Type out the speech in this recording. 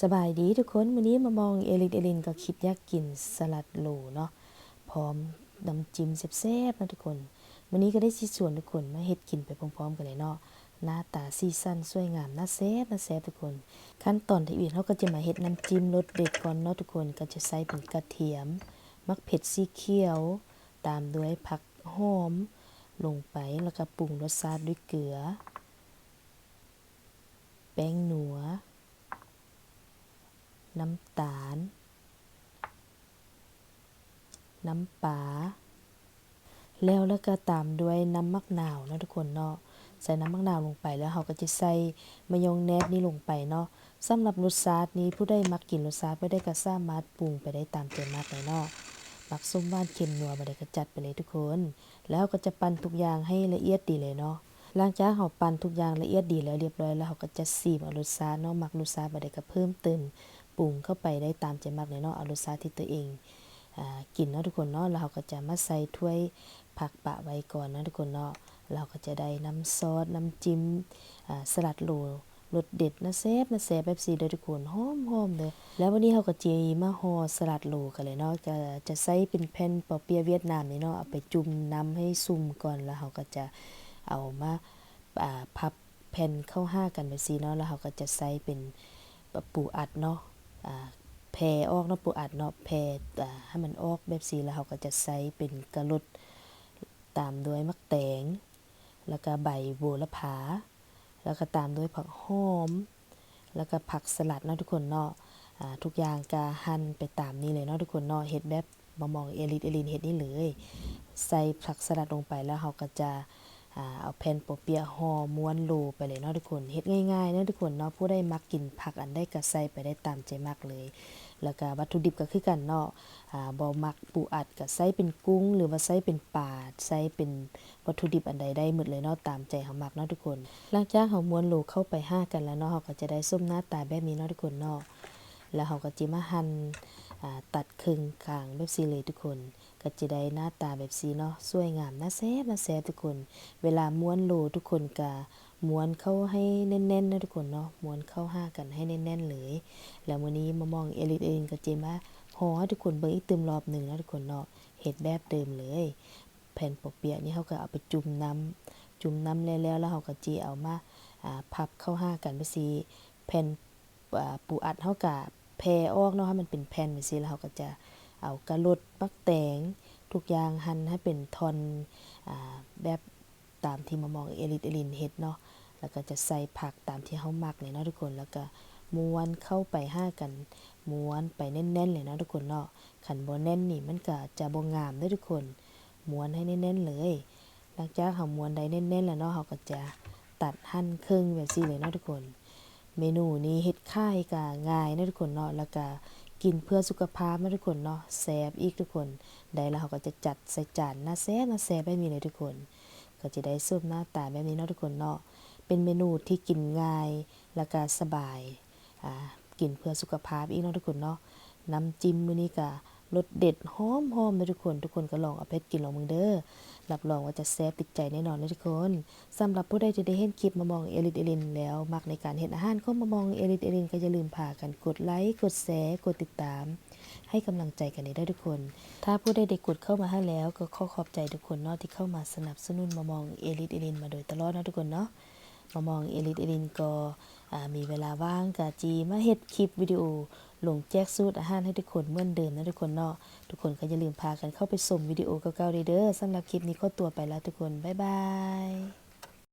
ສະບາຍດີທຸກຄົນ, ມື້ນີ້ມາມອງເອລິດເອລິນກໍຄິດຢາກກິນສະຫຼັດໂລເນາະ ພ້ອມນ້ຳຈິ້ມແຊບໆເນາະທຸກຄົນ. ມື້ນີ້ກໍໄດ້ຊິຊວນທຸກຄົນມາເຮັດກິນໄປພ້ອມໆກັນເລີຍເນາະ. ໜ້າຕາສີສັນສວຍງາມ ໜ້າແຊບ ໜ້າແຊບທຸກຄົນ. ຂັ້ນຕອນທຳອິດເຮົາກໍຈະມາເຮັດນ້ຳຈິ້ມລົດເດັດກ່ອນເນາະທຸກຄົນ. ກໍຈະໃສ່ເປັນກະທຽມ, ໝາກເຜັດສີຂຽວ, ຕາມດ້ວຍຜັກຫອມລົງໄປ ແລ້ວກໍປຸງລົດຊາດດ້ວຍເກືອ, ແປ້ງນົວ, ນ້ຳຕານ, ນ້ຳປາ ແລ້ວ ແລ້ວກໍຕາມດ້ວຍນ້ຳໝາກນາວເນາະທຸກຄົນເນາະ. ໃສ່ນ້ຳໝາກນາວລົງໄປ ແລ້ວເຮົາກໍຈະໃສ່ມາຍອງແນດນີ້ລົງໄປເນາະ. ສຳລັບລົດຊາດນີ້ ຜູ້ໃດມັກກິນລົດຊາດແບບໃດກໍສາມາດປຸງໄປໄດ້ຕາມໃຈມັກເລີຍເນາະ. ມັກສົ້ມຫວານເຄັມນົວແບບໃດກໍຈັດໄປເລີຍທຸກຄົນ. ແລ້ວເຮົາກໍຈະປັ່ນທຸກຢ່າງໃຫ້ລະອຽດດີເລີຍເນາະ. ຫຼັງຈາກເຮົາປັ່ນທຸກຢ່າງລະອຽດດີແລ້ວຮຽບຮ້ອຍ ແລ້ວເຮົາກໍຈະຊີມເອົາລົດຊາດເນາະ, ມັກລົດຊາດແບບໃດກໍເພີ່ມເຕີມ ປຸງເຂົ້າໄປໄດ້ຕາມໃຈມັກເລີຍເນາະ, ເອົາລົດຊາດທີ່ຕົວເອງ ອາ ກິນເນາະທຸກຄົນເນາະ. ແລ້ວເຮົາກໍຈະມາໃສ່ຖ້ວຍ ພັກປະໄວ້ກ່ອນເນາະທຸກຄົນເນາະ. ແລ້ວເຮົາກໍຈະໄດ້ນ້ຳຊອດ ນ້ຳຈິ້ມ ອາ ສະຫຼັດໂລ ລົດເດັດ ໜ້າແຊບ ໜ້າແຊບແບບຊີ້ເດີທຸກຄົນ, ຫອມໆເດີ. ແລ້ວບັດນີ້ເຮົາກໍຈະມາຫໍ່ສະຫຼັດໂລກັນເລີຍເນາະ. ຈະ ຈະໃຊ້ເປັນແຜ່ນເປົາເປຍຫວຽດນາມນີ້ເນາະ, ເອົາໄປຈຸ່ມນ້ຳໃຫ້ຊຸ່ມກ່ອນ ແລ້ວເຮົາກໍຈະເອົາມາ ອາ ພັບແຜ່ນເຂົ້າຫາກັນແບບຊີ້ເນາະ. ແລ້ວເຮົາກໍຈະໃຊ້ເປັນປູອັດເນາະ, ອາ ແຜ່ອອກເນາະ, ປູອັດເນາະ, ແຜ່ ອາ ໃຫ້ມັນອອກແບບຊີ້. ແລ້ວເຮົາກໍຈະໃຊ້ເປັນກະລົດ ຕາມດ້ວຍໝາກແຕງ ແລ້ວກະໃບໂຫລະພາ ແລ້ວກະຕາມດ້ວຍຜັກຫອມ ແລ້ວກະຜັກສະຫຼັດເນາະທຸກຄົນເນາະ. ອາ ທຸກຢ່າງກະຫັ່ນໄປຕາມນີ້ເລີຍເນາະທຸກຄົນເນາະ. ເຮັດແບບມາມອງເອລິດເອລິນເຮັດນີ້ເລີຍ. ໃສ່ຜັກສະຫຼັດລົງໄປ ແລ້ວເຮົາກະຈະ ອາ ເອົາແຜ່ນເປົາເປຍຫໍ່ມ້ວນໂລໄປເລີຍເນາະທຸກຄົນ. ເຮັດງ່າຍໆເນາະທຸກຄົນເນາະ, ຜູ້ໃດມັກກິນຜັກອັນໃດກະໃສ່ໄປໄດ້ຕາມໃຈມັກເລີຍ. ແລ້ວກະວັດຖຸດິບກະຄືກັນເນາະ, ອາ ບໍ່ມັກປູອັດກະໃຊ້ເປັນກຸ້ງ ຫຼືວ່າໃຊ້ເປັນປາ, ໃຊ້ເປັນວັດຖຸດິບອັນໃດໄດ້ໝົດເລີຍເນາະ, ຕາມໃຈເຮົາມັກເນາະທຸກຄົນ. ຫຼັງຈາກເຮົາມ້ວນໂລເຂົ້າໄປຫາກັນແລ້ວເນາະ, ເຮົາກໍຈະໄດ້ຊົມໜ້າຕາແບບນີ້ເນາະທຸກຄົນເນາະ. ແລ້ວເຮົາກໍຈະມາຫັ່ນ ອາ ຕັດເຄິ່ງກາງແບບຊີ້ເລີຍທຸກຄົນ. ກໍຈະໄດ້ໜ້າຕາແບບຊີ້ເນາະ, ສວຍງາມ ໜ້າແຊບ ໜ້າແຊບທຸກຄົນ. ເວລາມ້ວນໂລທຸກຄົນກະມ້ວນເຂົ້າໃຫ້ແໜ້ນໆເນາະທຸກຄົນເນາະ, ມ້ວນເຂົ້າຫາກັນໃຫ້ແໜ້ນໆເລີຍ. ແລ້ວມື້ນີ້ມາມອງເອລິດເອລິນກໍຈະມາຫໍ່ໃຫ້ທຸກຄົນເບິ່ງອີກຕື່ມລອບໜຶ່ງເນາະທຸກຄົນເນາະ, ເຮັດແບບເດີມເລີຍ. ແຜ່ນເປົາເປຍນີ້ເຮົາກໍເອົາໄປຈຸ່ມນ້ຳ, ຈຸ່ມນ້ຳແລ້ວໆ ແລ້ວເຮົາກໍຈະເອົາມາ ອາ ພັບເຂົ້າຫາກັນແບບຊີ້. ແຜ່ນ ອາ ປູອັດເຮົາກະແຜ່ອອກເນາະ ໃຫ້ມັນເປັນແຜ່ນແບບຊີ້ ແລ້ວເຮົາກໍຈະເອົາກະລົດ ໝາກແຕງ ທຸກຢ່າງ ຫັ່ນໃຫ້ເປັນທ່ອນ ອາ ແບບຕາມທີ່ມາມອງເອລິດເອລິນເຮັດເນາະ. ແລ້ວກໍຈະໃສ່ຜັກຕາມທີ່ເຮົາມັກນີ້ເນາະທຸກຄົນ, ແລ້ວກໍມ້ວນເຂົ້າໄປຫາກັນ, ມ້ວນໄປແໜ້ນໆເລີຍເນາະທຸກຄົນເນາະ. ຄັນບໍ່ແໜ້ນນີ້ມັນກໍຈະບໍ່ງາມເດີທຸກຄົນ, ມ້ວນໃຫ້ແໜ້ນໆເລີຍ. ຫຼັງຈາກເຮົາມ້ວນໄດ້ແໜ້ນໆແລ້ວເນາະ, ເຮົາກໍຈະຕັດຫັ່ນເຄິ່ງແບບຊີ້ເລີຍເນາະທຸກຄົນ. ເມນູນີ້ເຮັດຂາຍກໍງ່າຍເນາະທຸກຄົນເນາະ, ແລ້ວກໍກິນເພື່ອສຸຂະພາບເນາະທຸກຄົນເນາະ, ແຊບອີກທຸກຄົນ. ໄດ້ແລ້ວເຮົາກໍຈະຈັດໃສ່ຈານໜ້າແຊບ ໜ້າແຊບແບບນີ້ເລີຍທຸກຄົນ. ກໍຈະໄດ້ຊົມໜ້າຕາແບບນີ້ເນາະທຸກຄົນເນາະ. ເປັນເມນູທີ່ກິນງ່າຍ ແລ້ວກໍສະບາຍ. ອາ ກິນເພື່ອສຸຂະພາບອີກເນາະທຸກຄົນເນາະ. ນ້ຳຈິ້ມມື້ນີ້ກະລົດເດັດ ຫອມໆເດີທຸກຄົນ, ທຸກຄົນກໍລອງເອົາໄປເຮັດກິນລອງເບິ່ງເດີ. ຮັບຮອງວ່າຈະແຊບຕິດໃຈແນ່ນອນເລີຍທຸກຄົນ. ສຳລັບຜູ້ໃດທີ່ໄດ້ເຫັນຄລິບມາມອງເອລິດເອລິນແລ້ວ ມັກໃນການເຮັດອາຫານຂອງມາມອງເອລິດເອລິນ ກໍຢ່າລືມພາກັນກົດໄລ ກົດແຊ ກົດຕິດຕາມ ໃຫ້ກຳລັງໃຈກັນແດ່ເດີທຸກຄົນ. ຖ້າຜູ້ໃດໄດ້ກົດເຂົ້າມາໃຫ້ແລ້ວ ກໍຂໍຂອບໃຈທຸກຄົນເນາະ ທີ່ເຂົ້າມາສະໜັບສະໜູນມາມອງເອລິດເອລິນມາໂດຍຕະຫຼອດເນາະທຸກຄົນເນາະ. ມາມອງເອລິດເອລິນກໍ ອາ ມີເວລາວ່າງກະຊິມາເຮັດຄລິບວິດີໂອລົງແຈກສູດອາຫານໃຫ້ທຸກຄົນເໝືອນເດີມເນາະທຸກຄົນເນາະ. ທຸກຄົນກໍຢ່າລືມພາກັນເຂົ້າໄປຊົມວິດີໂອເກົ່າໆເດີ. ສຳລັບຄລິບນີ້ຂໍຕົວໄປລະທຸກຄົນ, ບາຍບາຍ.